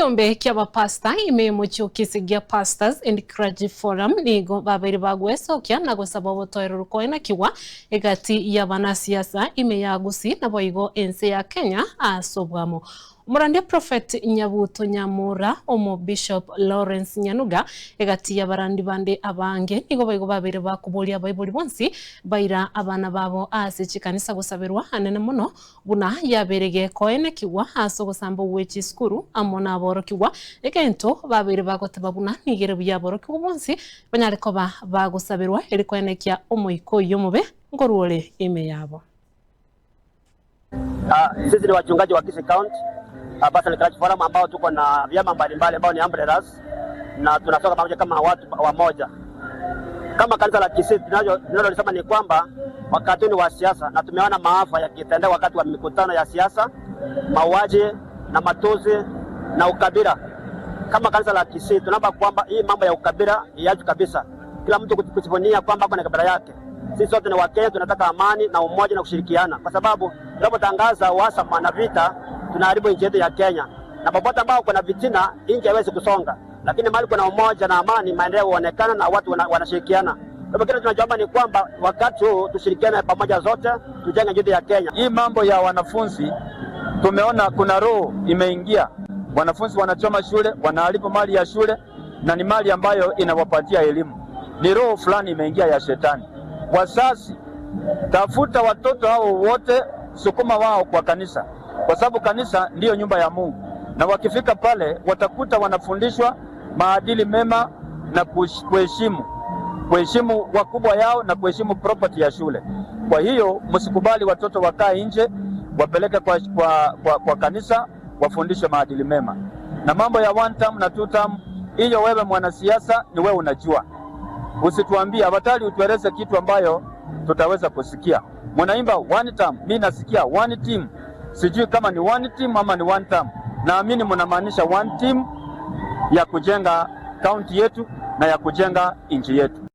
Ekeombe kia bapasta ime mochio kisigia Pastors and Clergy Forum nigo babere bagwesokia na gosaba obotoereru koenakiwa egati ya banasiasa ime ya Gusii naboigo ense ya Kenya ase obwamo. Omorandia Prophet Nyabuto Nyamura, omo Bishop Lawrence Nyanuga egati ya barandi bande abange nigo baigo babere bakuboria abaibori bonsi baira abana babo ase chikanisa gosaberwa anene mono buna yaberege koenekiwa ase ogosamba gwe chisukuru amo na aborokigwa egento babere bagoteba buna nigere buya aborokigwa bonsi banyare koba bagosaberwa eri koenekia omoiko oyo omobe nkorwore ime yabo. Sisi ni wachungaji wa Kisii County Pastors and Clergy Forum ambao tuko na vyama mbalimbali ambao ni umbrellas na tunatoka pamoja kama watu wamoja. Kama kanisa la Kisii tunalolisema ni kwamba wakati ni wa siasa na tumeona maafa yakitendeka wakati wa mikutano ya siasa, mauaji na matusi na ukabila. Kama kanisa la Kisii tunaomba kwamba hii mambo ya ukabila iachwe kabisa. Kila mtu kujivunia kwamba ako na kabila yake. Sisi sote ni Wakenya, tunataka amani na umoja na kushirikiana, kwa sababu tunapotangaza uhasama na vita tunaharibu nchi yetu ya Kenya, na popote ambao kuna vitina nchi haiwezi kusonga, lakini mahali kuna umoja na amani, maendeleo huonekana na watu wanashirikiana. Kwa hivyo kile tunachoomba ni kwamba wakati huu tushirikiane pamoja zote, tujenge nchi yetu ya Kenya. Hii mambo ya wanafunzi tumeona kuna roho imeingia, wanafunzi wanachoma shule, wanaharibu mali ya shule, na ni mali ambayo inawapatia elimu. Ni roho fulani imeingia ya shetani. Wazazi, tafuta watoto hao wote, sukuma wao kwa kanisa, kwa sababu kanisa ndiyo nyumba ya Mungu, na wakifika pale watakuta wanafundishwa maadili mema na kuheshimu wakubwa yao na kuheshimu property ya shule. Kwa hiyo msikubali watoto wakae nje, wapeleke kwa kanisa wafundishwe maadili mema. Na mambo ya one term na two term, hiyo wewe mwanasiasa ni wewe unajua. Usituambie, afadhali utueleze kitu ambayo tutaweza kusikia. Mnaimba one term, mimi nasikia one team. Sijui kama ni one team ama ni one term. Naamini mnamaanisha one team ya kujenga kaunti yetu na ya kujenga nchi yetu.